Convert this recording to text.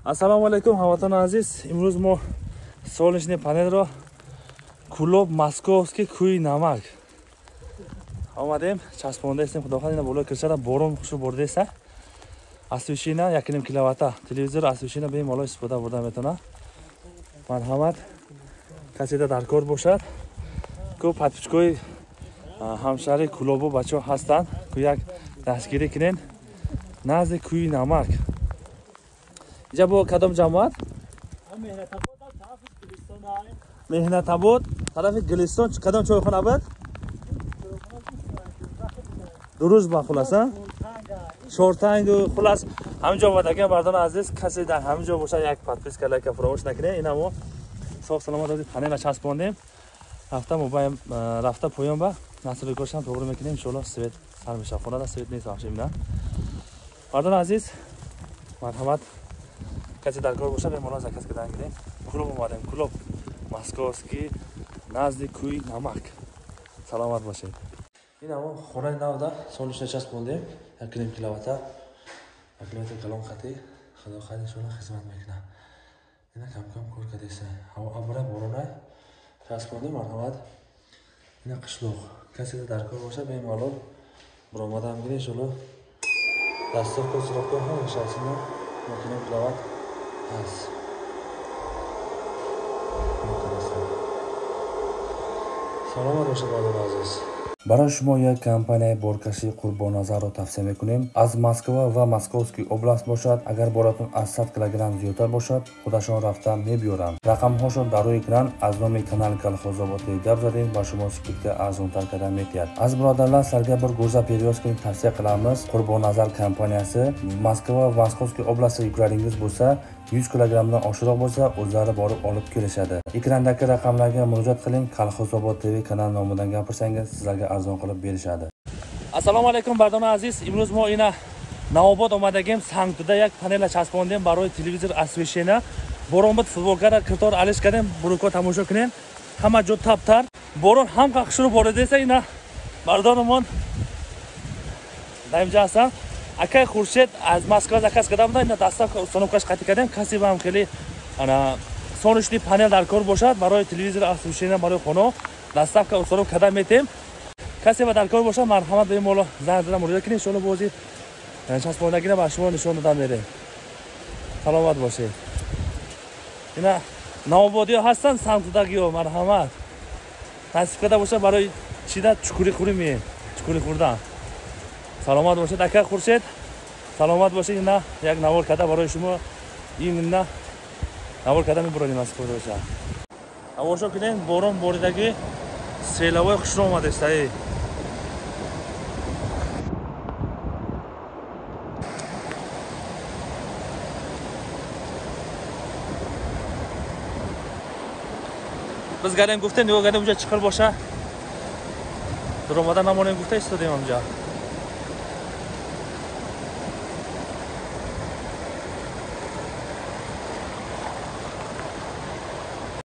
Ассалому алайкум, ҳамватанони азиз. Имрӯз мо солнечный панелро Кӯлоб Московский кӯи намак омадем, часпонда истем. Худохоҳ ина болои кирчада борон хушу бордеса. Освещение 1.5 киловатта, телевизор освещение бемалол истифода бурда метавонад. Марҳамат, каседа дар кор бошад, ку подписчикои ҳамшаҳри Кӯлобу бачаҳо ҳастанд, ку як дастгирӣ кунен назди кӯи намак. Инҷа бо кадом ҷамоат? Меҳнатабод тарафи Гулистон. Кадом чойхона буд? Дуруст ба хулас, шортангу хулас ҳаминҷо омадагиам. Бардони азиз, касе дар ҳаминҷо бошад, як подписка, лайка фаромӯш накунед. Инамо соф саломат ази панела часпондем, рафта мобайл рафта поён ба настройкашам тоғри мекунем, иншоалло свет сар мешавад. Хонада свет нест ҳамчунин. На, бардони азиз, марҳамат, касе дар кор бошад, бемалол заказ кардан гирем. Кӯлоб омадем, Кӯлоб Московский назди кӯи намак. Саломат бошед. Ин ҳамон хонаи навда солнечный часпондем, 1.5 киловатта, аккумулятор калон хати. Худо хайр, иншоалло хизмат мекунад. Ина кам-кам кор кардеса. Ҳаво абра боронай часпондем. Марҳамат, ина қишлоқ, касе дар кор бошад, бемалол баромадан гирем, иншоалло доставка срока ҳамаша аст. Ина 1.5 киловатт ҳаст. Саломат бошед, бародари азиз. Барои шумо як компанияи боркашии Қурбонназарро тавсия мекунем. Аз Москва ва Московский област бошад, агар боратон аз 100 килограмм зиёдтар бошад, худашон рафта мебиёранд. Рақамҳошон дар рӯи экран. Аз номи канали Колхозобод гап задем, ба шумо скидка арзонтар карда метиҳад. Аз бародарlar sizlarga bir грузоперевозкани тавсия qilamiz. Qurbonnazar kompaniyasi Moskva va Moskovskiy oblastida yuklaringiz bo'lsa, 100 kilogrammdan oshiqroq bo'lsa, o'zlari borib olib kelishadi. Ekrandagi raqamlarga murojaat qiling. Kolxozobod TV kanali nomidan gapirsangiz, sizlarga arzon qilib berishadi. Ассалому алайкум, бардони азиз. Имрӯз мо ина Навобод омадагем, Сангтуда як панела часпондем барои телевизор освещение. Борон буд, футболкара киртор алиш кардем, буруко тамошо кунем. Ҳама ҷо таптар. Борон ҳам қақшуру боридеса. Ина бардонумон дар инҷа ҳастанд. Акай Хуршед аз Москва заказ карда буда, ина доставка установкаш қатӣ кардем. Касе ба ҳам хеле ана солнечный панел дар кор бошад барои телевизор освещение барои хона, доставка установка карда метем. Касе ба дар кор бошад, марҳамат, ба ин моло занг зада муроҷиат кунед. Иншоалло бози часпондагиро ба шумо нишон дода мерем. Саломат бошед. Ина навободиҳо ҳастанд, Сангтудагиҳо, марҳамат, насиб карда бошад, барои чида чукурӣ хӯрӣ меем, чукурӣ хӯрдан. Саломат бошед, ака Хуршед, саломат бошед. Ина як навор карда барои шумо, ин навор карда мебуронем, насиб карда бошад. Тамошо кунед, борон боридагӣ, селавои хушро омадест. Ай biz гардем гуфтем, нигоҳ кардем, унҷа чиқир боша, дуромада намонем гуфта истодем ҳамҷа.